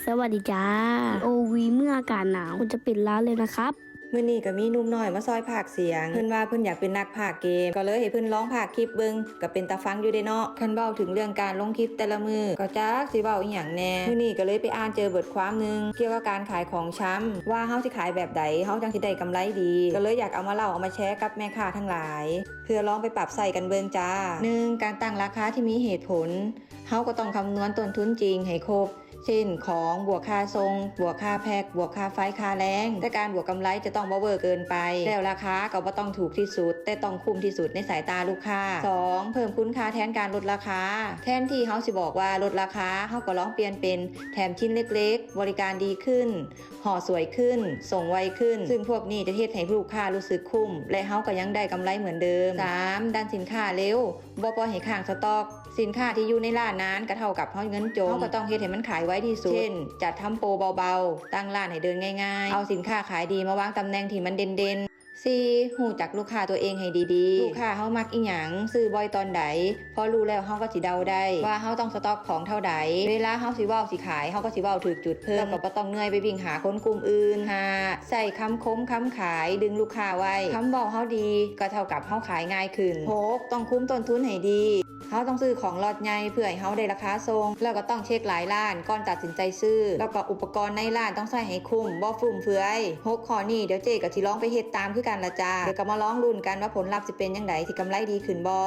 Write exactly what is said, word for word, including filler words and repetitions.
สวัสดีจ้า โอวี เมื่ออากาศหนาวควรจะปิดร้านเลยนะครับ มื้อนี้ก็มีหนุ่มน้อยมาซอยพากย์เสียง เพิ่นว่าเพิ่นอยากเป็นนักพากย์เกม ก็เลยให้เพิ่นลองพากย์คลิปเบิ่ง ก็เป็นตาฟังอยู่เด้เนาะ คันเว้าถึงเรื่องการลงคลิปแต่ละมื้อ ก็จักสิเว้าอีหยังแน่ มื้อนี้ก็เลยไปอ่านเจอบทความหนึ่งเกี่ยวกับการขายของชำ ว่าเฮาสิขายแบบใด เฮาจั่งสิได้กำไรดี ก็เลยอยากเอามาเล่าเอามาแชร์กับแม่ค้าทั้งหลาย เพื่อลองไปปรับใช้กันเบิ่งจ้า หนึ่ง การตั้งราคาที่มีเหตุผล เฮาก็ต้องคำนวณต้นทุนจริงให้ครบ เช่น ของบวกค่าส่ง บวกค่าแพ็ค บวกค่าไฟ ค่าแรง แต่การบวกกำไรจะต้องบ่เวอร์เกินไป แล้วราคาก็บ่ต้องถูกที่สุด แต่ต้องคุ้มที่สุดในสายตาลูกค้า สอง เพิ่มคุณค่าแทนการลดราคา แทนที่เฮาสิบอกว่าลดราคา เฮาก็ลองเปลี่ยนเป็นแถมชิ้นเล็กๆ บริการดีขึ้น ห่อสวยขึ้น ส่งไวขึ้น ซึ่งพวกนี้จะเฮ็ดให้ลูกค้ารู้สึกคุ้ม และเฮาก็ยังได้กำไรเหมือนเดิม สาม ดันสินค้าเร็ว บ่ปล่อยให้ค้างสต็อก สินค้าที่อยู่ในร้านนานก็เท่ากับเฮาเงินจม เฮาก็ต้องเฮ็ดให้มันขายไวที่สุด เช่น จัดทำโปรเบาๆ ตั้งร้านให้เดินง่ายๆ เอาสินค้าขายดีมาวางตำแหน่งที่มันเด่นๆ สี่ รู้จักลูกค้าตัวเองให้ดีๆ ลูกค้าเฮามักอิหยัง ซื้อบ่อยตอนใด พอรู้แล้วเฮาก็สิเดาได้ว่าเฮาต้องสต็อกของเท่าใด เวลาเฮาสิเว้าสิขาย เฮาก็สิเว้าถูกจุดเพิ่น แล้วก็บ่ต้องเหนื่อยไปวิ่งหาคนกลุ่มอื่น ห้า ใช้คำคมคำขายดึงลูกค้าไว้ คำเว้าเฮาดีก็เท่ากับเฮาขายง่ายขึ้น หก ต้องคุมต้นทุนให้ดี เฮาต้องซื้อของล็อตใหญ่เพื่อให้เฮาได้ราคาส่ง แล้วก็ต้องเช็คหลายร้านก่อนตัดสินใจซื้อ แล้วก็อุปกรณ์ในร้านต้องใช้ให้คุ้ม บ่ฟุ่มเฟือย หก ข้อนี้เดี๋ยวเจ๊ก็สิลองไปเฮ็ดตามคือกันล่ะจ้า เดี๋ยวก็มาลองลุ้นกันว่าผลลัพธ์สิเป็นจั่งใด สิกำไรดีขึ้นบ่